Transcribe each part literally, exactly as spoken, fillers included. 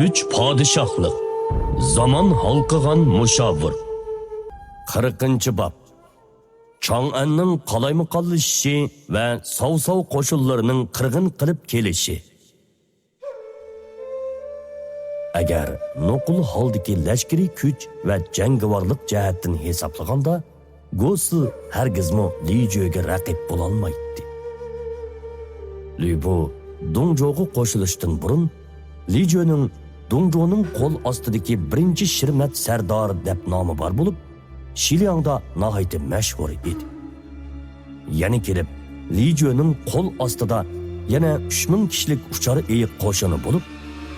ئۈچ پادىشاھلىق. زامان ھالقىغان مۇشاۋىر. قىرىقىنچى باب. چاڭئەننىڭ قالايمىقانلىشىشى ۋە ساۋساۋ قوشۇنلىرىنىڭ قىرغىن قىلىپ كېلىشى. ئەگەر نوقۇل ھالدىكى لەشكىرىي كۈچ ۋە جەڭگىۋارلىق جەھەتتىن ھېسابلىغاندا، گوسى ھەرگىزمۇ لىجۆگە رەقىب بولالمايتتى. لۈبۇ دۇڭجوغا قوشۇلۇشتىن بۇرۇن، لىجۆنىڭ دۇڭجونىڭ قول ئاستىدىكى بىرىنچى شىرمەت سەردارى دەپ نامى بار بولۇپ، شىلياڭدا ناھايىتى مەشھۇر ئىدى. يەنە كېلىپ، لىجۆنىڭ قول ئاستىدا يەنە ئۈچ مىڭ كىشىلىك ئۇچار ئېيىق قوشۇنى بولۇپ،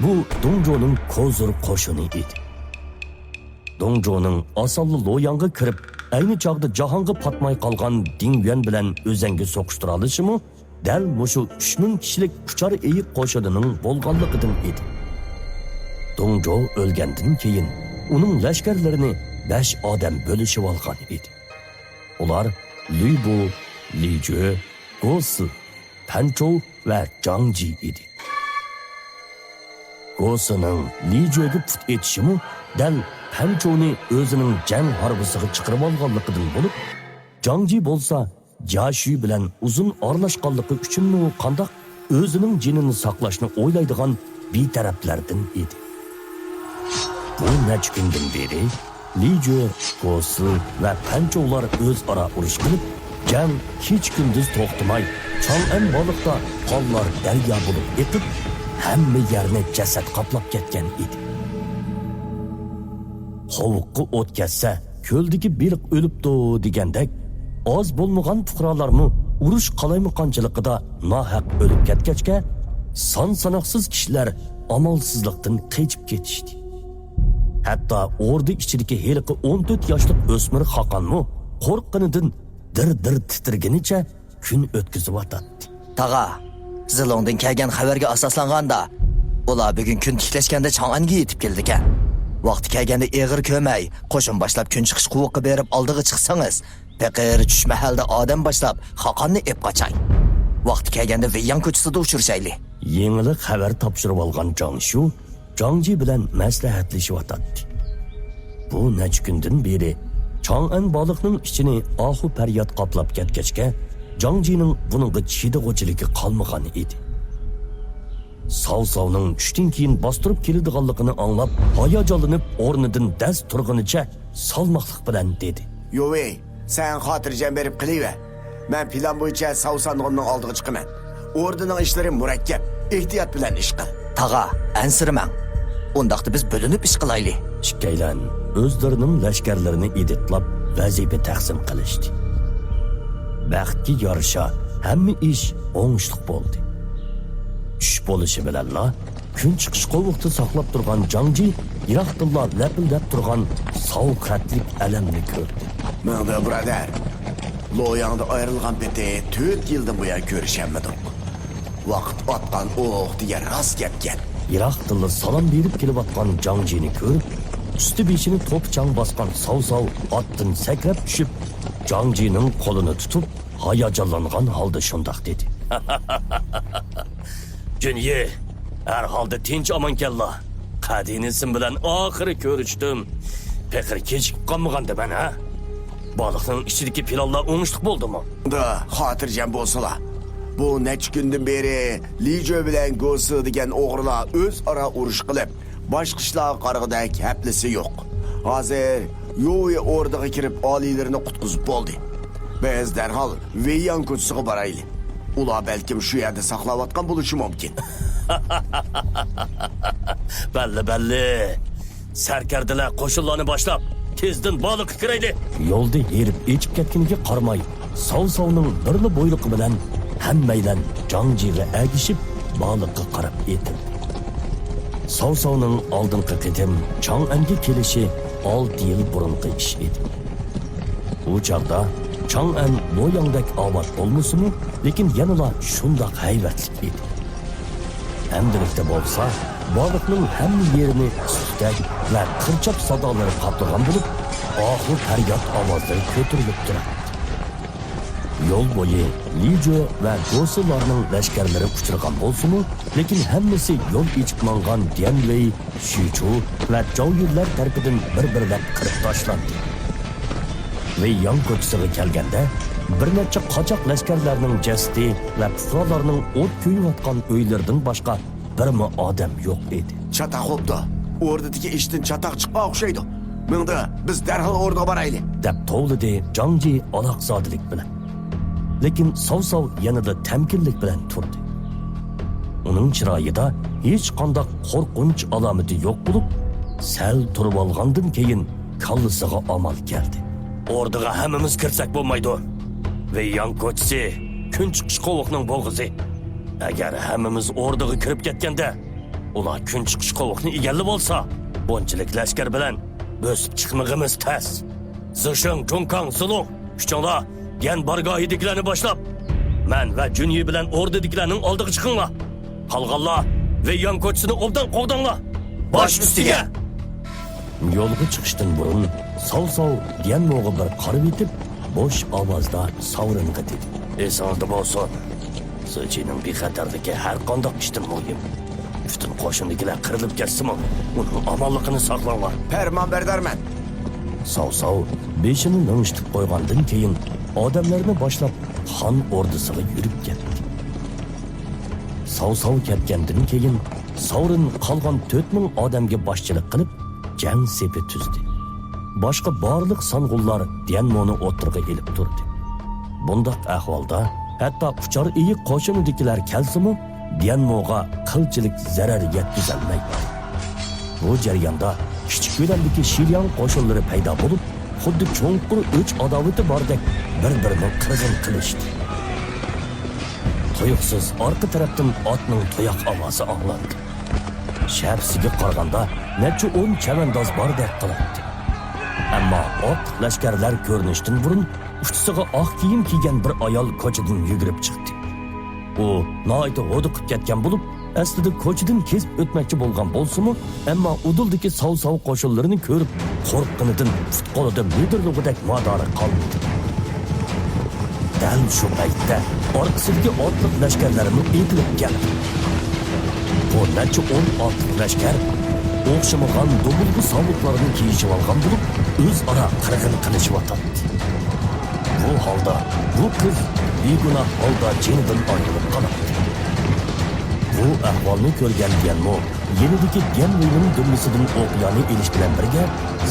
بۇ دۇڭجونىڭ كوزۇر قوشۇنى ئىدى. دۇڭجونىڭ ئاسانلا لوياڭغا كىرىپ، ئەينى چاغدا جاھانغا پاتماي قالغان دىڭيۈەن بىلەن ئۆزەڭگە سوقۇشتۇرالىشىمۇ دەل مۇشۇ ئۈچ مىڭ كىشىلىك ئۇچار ئېيىق قوشۇنىنىڭ بولغانلىقىدىن ئىدى. دۇڭجو ئۆلگەندىن كېيىن، ئۇنىڭ لەشكەرلىرىنى بەش ئادەم بۆلۈشۈۋالغان ئىدى. ئۇلار لۈبۇ، لىجۆ، گوسى، پەنچوۋ ۋە جاڭجى ئىدى. گوسىنىڭ لىجۆگە پۇت ئېتىشىمۇ دەل پەنچوۋنى ئۆزىنىڭ جەڭ ھارۋىسىغا چىقىرىۋالغانلىقىدىن بولۇپ، جاڭجى بولسا جياشۈ بىلەن ئۇزۇن ئارىلاشقانلىقى ئۈچۈنمۇ قانداق، ئۆزىنىڭ جېنىنى ساقلاشنى ئويلايدىغان بىتەرەپلەردىن ئىدى. بۇ نەچچە كۈندىن بېرى لىجۆ، گوسى ۋە پەنچوۋلار ئۆزئارا ئۇرۇش قىلىپ، جەڭ كېچە-كۈندۈز توختىماي، چاڭئەن بالىقتا قانلار دەريا بولۇپ ئېقىپ، ھەممە يەرنى جەسەت قاپلاپ كەتكەن ئىدى. قوۋۇققا ئوت كەتسە، كۆلدىكى بېلىق ئۆلۈپتۇ دېگەندەك، ئاز بولمىغان پۇقرالارمۇ ئۇرۇش قالايمىقانچىلىقىدا ناھەق ئۆلۈپ كەتكەچكە، سان-ساناقسىز كىشىلەر ئامالسىزلىقتىن قېچىپ كېتىشتى. ھەتتا ئوردا ئىچىدىكى ھېلىقى ئون تۆت ياشلىق ئۆسمۈر خاقانمۇ قورققىنىدىن دىر-دىر تىترىگىنىچە كۈن ئۆتكۈزۈۋاتاتتى. تاغا، زىلوڭدىن كەلگەن خەۋەرگە ئاساسلانغاندا، ئۇلار بۈگۈن كۈن تىكلەشكەندە چاڭئەنگە يېتىپ كېلىدىكەن. ۋاقتى كەلگەندە ئېغىر كۆرمەي، قوشۇن باشلاپ كۈن چىقىش قوۋۇققا بېرىپ ئالدىغا چىقسىڭىز، پېقىر چۈش مەھەلدە ئادەم باشلاپ خاقاننى ئېپ قاچاي. ۋاقتى كەلگەندە ۋېيياڭ كوچىسىدا ئۇچرىشايلى. يېڭىلا خەۋەر تاپشۇرۇۋالغان جاڭشۇ جاڭجى بىلەن مەسلىھەتلىشىۋاتاتتى. بۇ نەچچە كۈندىن بېرى چاڭئەن بالىقنىڭ ئىچىنى ئاھۇ پەرياد قاپلاپ كەتكەچكە، جاڭجىنىڭ بۇنىڭغا چىدىغۇچىلىكى قالمىغان ئىدى. ساۋساۋنىڭ چۈشتىن كېيىن باستۇرۇپ كېلىدىغانلىقىنى ئاڭلاپ، ھاياجانلىنىپ ئورنىدىن دەس تۇرغىنىچە سالماقلىق بىلەن دېدى. يوۋېي، سەن خاتىرجەم بېرىپ قېلىۋەر. مەن پىلان بويىچە ساۋسانغۇننىڭ ئالدىغا چىقىمەن. ئوردىنىڭ ئىشلىرى مۇرەككەپ، ئېھتىيات بىلەن ئىش قىل. تاغا، ئەنسىرىمەڭ. ئۇنداقتا بىز بۆلۈنۈپ ئىش قىلايلى. ئىككىيلەن ئۆزلىرىنىڭ لەشكەرلىرىنى ئىدىتلاپ، ۋەزىپە تەقسىم قىلىشتى. بەختكە يارىشا، ھەممە ئىش ئوڭۇشلۇق بولدى. چۈش بولۇشى بىلەنلا، كۈن چىقىش قوۋۇقتا ساقلاپ تۇرغان جاڭجى يىراقتىنلا لەپىلدەپ تۇرغان ساۋ خەتلىك ئەلەمنى كۆردى. مىڭدې بۇرادەر، لوياڭدا ئايرىلغان پېتى تۆت يىلدىن بۇيان كۆرۈشەلمىدۇق. ۋاقىت ئاتقان ئوق دېگەن راست گەپكەن. يىراقتىنلا سالام بېرىپ كېلىۋاتقان جاڭجىنى كۆرۈپ، ئۈستى بېشىنى توپا-چاڭ باسقان ساۋساۋ ئاتتىن سەكرەپ چۈشۈپ، جاڭجىنىڭ قولىنى تۇتۇپ، ھاياجانلانغان ھالدا شۇنداق دېدى. جۈنيې، ھەر ھالدا تىنچ-ئامانكەنلا؟ قەدىنىسىم بىلەن ئاخىرى كۆرۈشتۈم. پېقىر كېچىكىپ قالمىغاندىمەن، ھە؟ بالىقنىڭ ئىچىدىكى پىلانلار ئوڭۇشلۇق بولدىمۇ؟ دا، خاتىرجەم بولسىلا. بۇ نەچچە كۈندىن بېرى لىجۆ بىلەن گوسى دېگەن ئوغرىلار ئۆزئارا ئۇرۇش قىلىپ، باشقا ئىشلارغا قارىغۇدەك ھەپلىسى يوق. ھازىر يوۋېي ئوردىغا كىرىپ، ئالىيلىرىنى قۇتقۇزۇپ بولدى. بىز دەرھال ۋېيياڭ كوچىسىغا بارايلى. ئۇلار بەلكىم شۇ يەردە ساقلاۋاتقان بولۇشى مۇمكىن. بەللى، بەللى. سەركەردىلەر، قوشۇنلارنى باشلاپ، تېزدىن بالىققا كىرەيلى. يولدا ھېرىپ ئېچىپ كەتكىنىگە قارىماي، ساۋساۋنىڭ بىرلا بويرۇقى بىلەن ھەممەيلەن جاڭجىغا ئەگىشىپ، بالىققا قاراپ ئېتىلدى. ساۋساۋنىڭ ئالدىنقى قېتىم چاڭئەنگە كېلىشى ئالتە يىل بۇرۇنقى ئىش ئىدى. ئۇ چاغدا چاڭئەن لوياڭدەك ئاۋات بولمىسىمۇ، لېكىن يەنىلا شۇنداق ھەيۋەتلىك ئىدى. ئەمدىلىكتە بولسا، بالىقنىڭ ھەممە يېرىنى ئىستۈكتەك ۋە قىرچاپ سادالىرى قاپلىغان بولۇپ، ئاھۇ پەرياد ئاۋازلىرى كۆتۈرۈلۈپ تۇراتتى. يول بويى لىجۆ ۋە گوسىلارنىڭ لەشكەرلىرى ئۇچرىغان بولسىمۇ، لېكىن ھەممىسى يول ئېچىپ ماڭغان ديەنۋېي، شىچۇ ۋە جاۋيۈنلەر تەرىپىدىن بىر-بىرلەپ قىرىپ تاشلاندى. ۋېي ياڭ كوچىسىغا كەلگەندە، بىر نەچچە قاچاق لەشكەرلەرنىڭ جەسىتى ۋە پۇقرالارنىڭ ئوت كۆيۈۋاتقان ئۆيلىرىدىن باشقا بىرمۇ ئادەم يوق ئىدى. چاتاق بوپتۇ. ئوردىدىكى ئىشتىن چاتاق چىققان ئوخشايدۇ. مىڭدى، بىز دەرھال ئوردىغا بارايلى، دەپ توۋلىدى جاڭجى ئالاقزادىلىك بىلەن. لېكىن ساۋساۋ يەنىلا تەمكىنلىك بىلەن تۇردى. ئۇنىڭ چىرايىدا ھېچقانداق قورقۇنچ ئالامىتى يوق بولۇپ، سەل تۇرۇۋالغاندىن كېيىن كاللىسىغا ئامال كەلدى. ئوردىغا ھەممىمىز كىرسەك بولمايدۇ. ۋېي ياڭ كوچىسى كۈن چىقىش قوۋۇقنىڭ بوغۇزى. ئەگەر ھەممىمىز ئوردىغا كىرىپ كەتكەندە، ئۇلار كۈن چىقىش قوۋۇقنى ئىگىلىۋالسا، بۇنچىلىك لەشكەر بىلەن بۆسۈپ چىقمىقىمىز تەس. زېشېڭ، جۇڭكاڭ، زېلۇڭ، ئۈچۈڭلار ديەن بارگاھىدىكىلەرنى باشلاپ، مەن ۋە جۈنيى بىلەن ئوردىدىكىلەرنىڭ ئالدىغا چىقىڭلار. قالغانلار ۋېي ياڭ كوچىسىنى ئوبدان قوغداڭلار. باش ئۈستىگە! يولغا چىقىشتىن بۇرۇن ساۋساۋ ديەنموغا بىر قارىۋېتىپ، بوش ئاۋازدا ساۋرىنغا دېدى. ئېسىڭىزدە بولسۇن، سىچىنىڭ بىخەتەرلىكى ھەر قانداق ئىشتىن مۇھىم. پۈتۈن قوشۇندىكىلەر قىرىلىپ كەتسىمۇ، ئۇنىڭ ئامانلىقىنى ساقلاڭلار. پەرمانبەردارمەن. ساۋساۋ بېشىنى لىڭشىتىپ قويغاندىن كېيىن، ئادەملەرنى باشلاپ خان ئوردىسىغا يۈرۈپ كەتتى. ساۋساۋ كەتكەندىن كېيىن، ساۋرىن قالغان تۆت مىڭ ئادەمگە باشچىلىق قىلىپ، جەڭ سېپى تۈزدى. باشقا بارلىق سانغۇنلار ديەنمونى ئوتتۇرىغا ئېلىپ تۇردى. بۇنداق ئەھۋالدا ھەتتا ئۇچار ئېيىق قوشۇنىدىكىلەر كەلسىمۇ، ديەنموغا قىلچىلىك زەرەر يەتكۈزەلمەيتتى. بۇ جەرياندا كىچىك كۆلەمدىكى شىلياڭ قوشۇنلىرى پەيدا بولۇپ، خۇددى چوڭقۇر ئۆچ ئاداۋىتى باردەك بىر-بىرىنى قىرغىن قىلىشتى. تۇيۇقسىز ئارقا تەرەپتىن ئاتنىڭ تۇياق ئاۋازى ئاڭلاندى. شەپىسىگە قارىغاندا نەچچە ئون چەۋەنداز باردەك قىلاتتى. ئەمما ئاتلىق لەشكەرلەر كۆرۈنۈشتىن بۇرۇن ئۇچىسىغا ئاق كىيىم كىيگەن بىر ئايال كوچىدىن يۈگۈرۈپ چىقتى. ئۇ ناھايىتى ھودۇقۇپ كەتكەن بولۇپ، ئەسلىدە كوچىدىن كېسىپ ئۆتمەكچى بولغان بولسىمۇ، ئەمما ئۇدۇلدىكى ساۋساۋ قوشۇنلىرىنى كۆرۈپ، قورققىنىدىن پۇت-قولىدا مىدىرلىغۇدەك مادارى قالمىدى. دەل شۇ پەيتتە ئارقىسىدىكى ئاتلىق لەشكەرلەرمۇ ئېتىلىپ كەلدى. بۇ نەچچە ئون ئاتلىق لەشكەر ئوخشىمىغان دومۇلغا ساۋۇتلارنى كىيىشىۋالغان بولۇپ، ئۆزئارا قىرغىن قىلىشىۋاتاتتى. بۇ ھالدا بۇ قىز بىگۇناھ ھالدا جېنىدىن ئايرىلىپ قالاتتى. بۇ ئەھۋالنى كۆرگەن ديەنمو يېنىدىكى ديەنۋېينىڭ دۈمبىسىدىن ئوقيانى ئېلىش بىلەن بىرگە،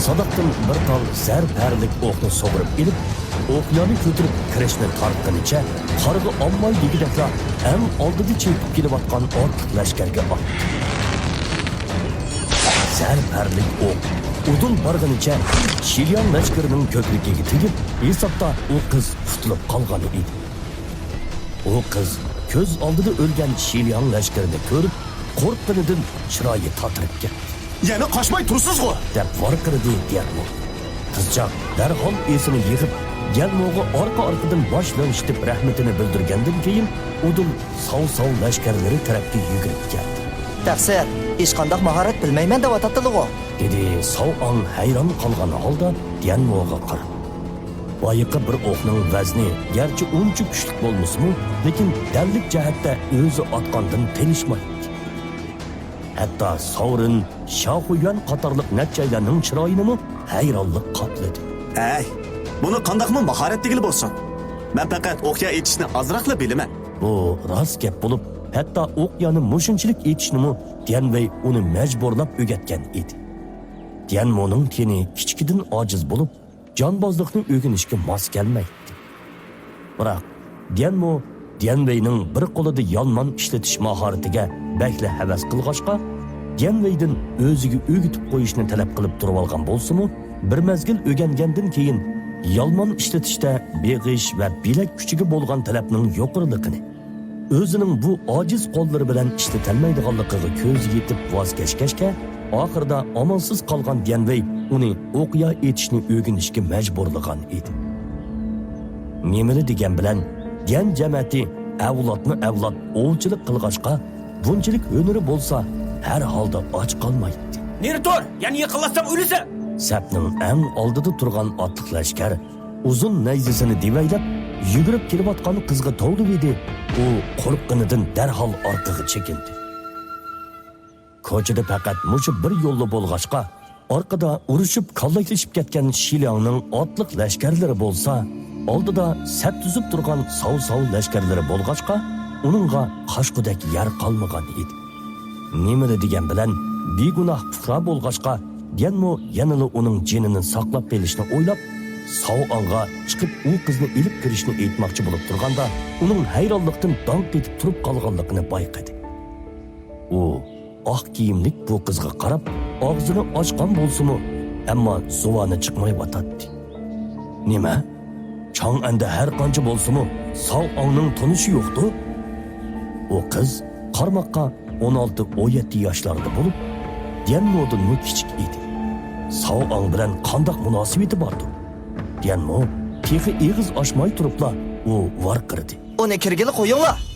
ساداقتىن بىر تال زەر پەرىلىك ئوقنى سۇغۇرۇپ ئېلىپ، ئوقيانى كۆتۈرۈپ كىرىشنى تارتقىنىچە، قارىغا ئالماي دېگۈدەكلا ئەڭ ئالدىدا چېپىپ كېلىۋاتقان ئاتلىق لەشكەرگە ئاتتى. زەر پەرىلىك ئوق ئۇدۇل بارغىنىچە شىلياڭ لەشكىرىنىڭ كۆكرىكىگە تېگىپ، ھېسابتا ئۇ قىز قۇتۇلۇپ قالغان ئىدى. ئۇ قىز كۆز ئالدىدا ئۆلگەن شىلياڭ لەشكىرىنى كۆرۈپ، قورققىنىدىن چىرايى تاتىرىپ كەتتى. يەنە قاچماي تۇرىسىزغۇ! دەپ ۋارقىرىدى ديەنمو. قىزچاق دەرھال ئېسىنى يىغىپ، ديەنموغا ئارقا-ئارقىدىن باش لىڭشىتىپ رەھمىتىنى بىلدۈرگەندىن كېيىن، ئۇدۇل ساۋساۋ لەشكەرلىرى تەرەپكە يۈگۈرۈپ كەلدى. تەقسىر، ھېچقانداق ماھارەت بىلمەيمەن دەۋاتاتتىلىغۇ؟ دېدى ساۋئاڭ ھەيران قالغان ھالدا ديەنموغا قاراپ. بايىقى بىر ئوقنىڭ ۋەزنى گەرچە ئۇنچە كۈچلۈك بولمىسىمۇ، لېكىن دەللىك جەھەتتە ئۆزى ئاتقاندىن قېلىشمايتتى. ھەتتا ساۋرىن، شياخۇيۈەن قاتارلىق نەچچەيلەننىڭ چىرايىنىمۇ ھەيرانلىق قاپلىدى. ئەي، بۇنى قانداقمۇ ماھارەت دېگىلى بولسۇن؟ مەن پەقەت ئوقيا ئېتىشنى ئازراقلا بىلىمەن. بۇ راست گەپ بولۇپ، ھەتتا ئوقيانى مۇشۇنچىلىك ئېتىشنىمۇ ديەنۋېي ئۇنى مەجبۇرلاپ ئۆگەتكەن ئىدى. ديەنمونىڭ تېنى كىچىكىدىن ئاجىز بولۇپ، جانبازلىقنى ئۆگىنىشكە ماس كەلمەيتتى. بىراق، ديەنمو ديەنۋېينىڭ بىر قولىدا يالمان ئىشلىتىش ماھارىتىگە بەكلا ھەۋەس قىلغاچقا، ديەنۋېيدىن ئۆزىگە ئۆگىتىپ قويۇشنى تەلەپ قىلىپ تۇرۇۋالغان بولسىمۇ، بىر مەزگىل ئۆگەنگەندىن كېيىن، يالمان ئىشلىتىشتە بېغىش ۋە بىلەك كۈچىگە بولغان تەلەپنىڭ يۇقىرىلىقىنى، ئۆزىنىڭ بۇ ئاجىز قوللىرى بىلەن ئىشلىتەلمەيدىغانلىقىغا كۆزى يېتىپ ۋاز كەچكەچكە، ئاخىرىدا ئامالسىز قالغان ديەنۋېي ئۇنى ئوقيا ئېتىشنى ئۆگىنىشكە مەجبۇرلىغان ئىدى. نېمىلا دېگەن بىلەن، ديەن جەمەتى ئەۋلادمۇ ئەۋلاد ئوۋچىلىق قىلغاچقا، بۇنچىلىك ھۈنىرى بولسا، ھەر ھالدا ئاچ قالمايتتى. نېرى تۇر! يەنە يېقىنلاشساڭ ئۆلىسەن! سەپنىڭ ئەڭ ئالدىدا تۇرغان ئاتلىق لەشكەر ئۇزۇن نەيزىسىنى دېۋەيلەپ، يۈگۈرۈپ كېلىۋاتقان قىزغا توۋلىۋىدى، ئۇ قورققىنىدىن دەرھال ئارقىغا چېكىندى. كوچىدا پەقەت مۇشۇ بىر يوللا بولغاچقا، ئارقىدا ئۇرۇشۇپ كاللاشلىشىپ كەتكەن شىلياڭنىڭ ئاتلىق لەشكەرلىرى بولسا، ئالدىدا سەپ تۈزۈپ تۇرغان ساۋساۋ لەشكەرلىرى بولغاچقا، ئۇنىڭغا قاچقۇدەك يەر قالمىغان ئىدى. نېمىلا دېگەن بىلەن بىگۇناھ پۇقرا بولغاچقا، ديەنمو يەنىلا ئۇنىڭ جېنىنى ساقلاپ قېلىشنى ئويلاپ، ساۋ ئاڭغا چىقىپ ئۇ قىزنى ئېلىپ كىرىشنى ئېيتماقچى بولۇپ تۇرغاندا، ئۇنىڭ ھەيرانلىقتىن داڭ قېتىپ تۇرۇپ قالغانلىقىنى بايقىدى. ئۇ ئاق كىيىملىك بۇ قىزغا قاراپ، ئاغزىنى ئاچقان بولسىمۇ، ئەمما زۇۋانى چىقمايۋاتاتتى. نېمە؟ چاڭ ئەندە ھەر قانچە بولسىمۇ، ساۋ ئاڭنىڭ تونۇشى يوقتۇ؟ ئۇ قىز قارىماققا ئون ئالتە، ئون يەتتە ياشلاردا بولۇپ، ديەنمودىنمۇ كىچىك ئىدى. ساۋ ئاڭ بىلەن قانداق مۇناسىۋىتى باردۇ؟ ديەنمو تېخى ئېغىز ئاچماي تۇرۇپلا ئۇ ۋارقىرىدى. ئۇنى كىرگىلى قويۇڭلار!